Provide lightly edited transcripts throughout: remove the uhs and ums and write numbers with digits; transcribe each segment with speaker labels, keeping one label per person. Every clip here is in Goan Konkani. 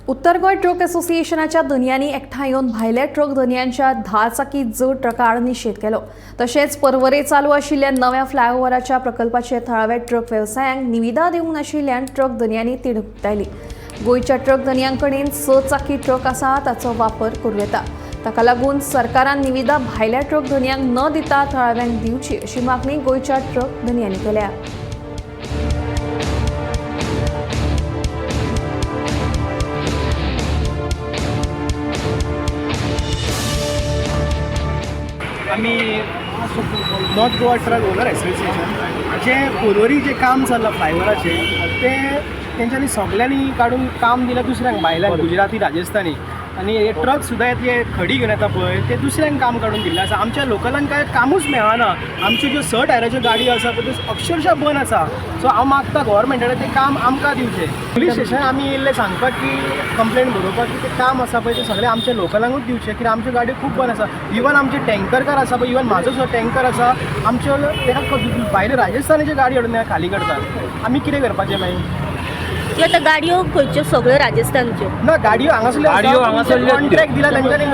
Speaker 1: उत्तर गोंय ट्रक असोसिएशनाच्या धनयांनी एकठांय येवन भायल्या ट्रक धनयांच्या 10 चाकी जड ट्रका आड निशेध केलो. तशेंच पर्वरे चालू आशिल्ल्या नव्या फ्लायओव्हराच्या प्रकल्पाचे थळाव्या ट्रक वेवसायांक निविदा दिवंक नाशिल्ल्यान ट्रक धनयांनी तिडक उक्तायली. गोंयच्या ट्रक धनयां कडेन 6 चाकी ट्रक आसा ताचो वापर करूं येता. ताका लागून सरकारान निविदा भायल्या ट्रक धनयांक न दिता थळाव्यांक दिवची अशी मागणी गोंयच्या ट्रक धनयांनी केल्या.
Speaker 2: आमी North Goa Truck Owner Association जे पर्वरी जें काम चल्लां फ्लायओवराचें तें तेंच्यांनी सगल्यांनी काडून काम दिलां दुसऱ्यांक, भायल्यांक, गुजराती, राजस्थानी. आनी हे ट्रक सुद्दां येत खडी घेवन येता पळय, ते दुसऱ्यांक काम काडून दिल्लें आसा. आमच्या लोकलांक कांय कामूच मेळना. आमच्यो ज्यो 6 टायराच्यो गाडयो आसा पळय त्यो अक्षरशा बंद आसा. सो हांव मागता गोवोरमेंटा कडेन तें काम आमकां दिवचें. पुलीस स्टेशन आमी येयल्ले सांगपाक की कंप्लेन बरोवपाक की तें काम आसा पळय तें सगळें आमच्या लोकलांकूच दिवचें, कित्याक आमच्यो गाडयो खूब बंद आसा. इवन आमचे टँकरकार आसा पळय, इवन म्हाजो सुद्दां टँकर आसा, आमच्यो ताका भायले राजस्थानाच्यो गाडी हाडून खाली करतात. आमी कितें करपाचें मागीर?
Speaker 3: की आतां गाडयो खंयच्यो सगळ्यो राजस्थानच्यो.
Speaker 2: ना, गाडयो हांगासरल्यो.
Speaker 4: गाडयो हांगासरल्यो.
Speaker 2: कॉन्ट्रॅक्ट दिला तेंच्यांनी.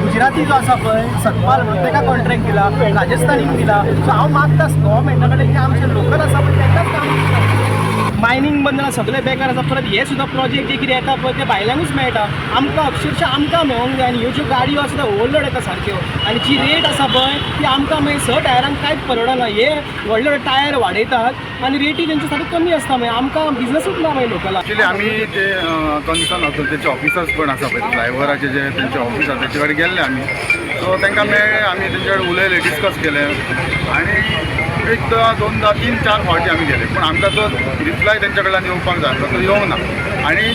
Speaker 2: गुजराती जो आसा पळय सतपाल म्हणून, ताका कॉन्ट्रॅक्ट दिला, राजस्थानीक दिला. सो हांव मागता गोवोरमेंटा कडेन की आमचे लोकल आसा पळय तांकांच काम दिवचें. मायनींग बंद जाला, सगळे बेकार आसा. परत हे सुद्दां प्रोजेक्ट जे कितें येता पळय ते भायल्यांकूच मेळटा. आमकां अक्षरशा आमकां मेळोंक जाय. आनी ह्यो ज्यो गाडयो आसा त्यो ओवरलोड येता सारक्यो आनी जी रेट आसा पळय ती आमकां मागीर 6 टायरांक कांयच परवडना. हे व्हडले व्हडले टायर वाडयतात आनी रेटी तेंच्यो सारक्यो कमी आसता. मागीर आमकां बिजनसूच ना मागीर लोकलाक.
Speaker 5: एक्चुली आमी ते कन्सर्न आसा तेचे ऑफिसर्स कोण आसा पळय, ड्रायव्हराचे जे तेंचे ऑफिस आसा तेचे कडेन गेल्ले आमी. सो तांकां मेळ्ळे, आमी तेंचे कडेन उलयले, डिस्कस केले आनी एकदां, दोनदा, तीन चार फावटी आमी गेले, पूण आमकां तो रिप्लाय तेंच्या कडल्यान येवपाक जाय आसलो तो येवंक ना. आनी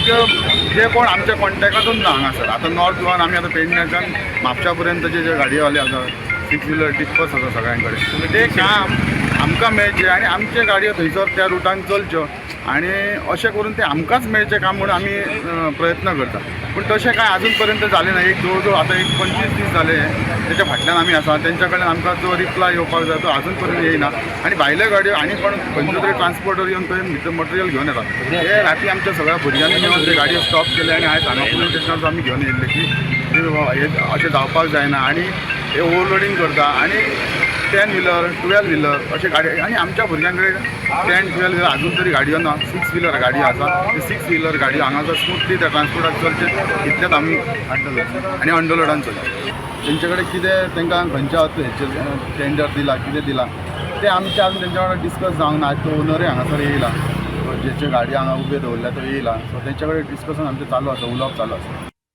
Speaker 5: जे कोण आमच्या कॉन्टेक्टातूच ना हांगासर. आतां नॉर्थ गोवान आमी आतां पेडण्याच्यान म्हापशा पर्यंतचे जे गाडयेवाले आसा, 6 व्हिलर टिप्पर्स आसा सगळ्यां कडेन, ते काम आमकां मेळचें आनी आमचे गाडयो थंयसर त्या रुटान चलच्यो आनी अशें करून ते आमकांच मेळचें काम म्हणून आमी प्रयत्न करता. पूण तशें कांय आजून पर्यंत जालें ना. एक जवळ जवळ आतां एक 25 दीस जाले तेच्या फाटल्यान आमी आसा. तेंच्या कडल्यान आमकां जो रिप्लाय येवपाक जाय तो आजून पर्यंत येयना. आनी भायल्यो गाडयो आनी कोण खंयचो तरी ट्रान्सपोर्टर येवन थंय भितर मटेरियल घेवन येता. हे राती आमच्या सगळ्या भुरग्यांनी मेळून ते गाडयो स्टॉप केले आनी आयज हांगा पुलीस स्टेशनार आमी घेवन येयल्ले की हे अशें जावपाक जायना आनी हे ओवरलोडींग करता आनी 10 व्हिलर, 12 व्हिलर अशे गाडी आनी आमच्या भुरग्यां कडेन 10, 12 व्हिलर अजून तरी गाडयो ना, 6 व्हिलर गाडयो आसा. ते 6 व्हिलर गाडयो हांगासर स्मुथली त्या ट्रान्सपोर्टाक चलचे इतलेंच आमी आनी अंडरलोडान चलचे. तेंचे कडेन कितें तांकां खंयच्या हेचेर टेंडर दिला, कितें दिला तें आमचें आजून तेंच्या वांगडा डिस्कस जावंक ना. आयज तो ओनरूय हांगासर येयला, जेचे गाडी हांगा उबे दवरल्या तो येयला. सो तेंच्या कडेन डिस्कशन आमचें चालू आसा, उलोवप चालू आसा.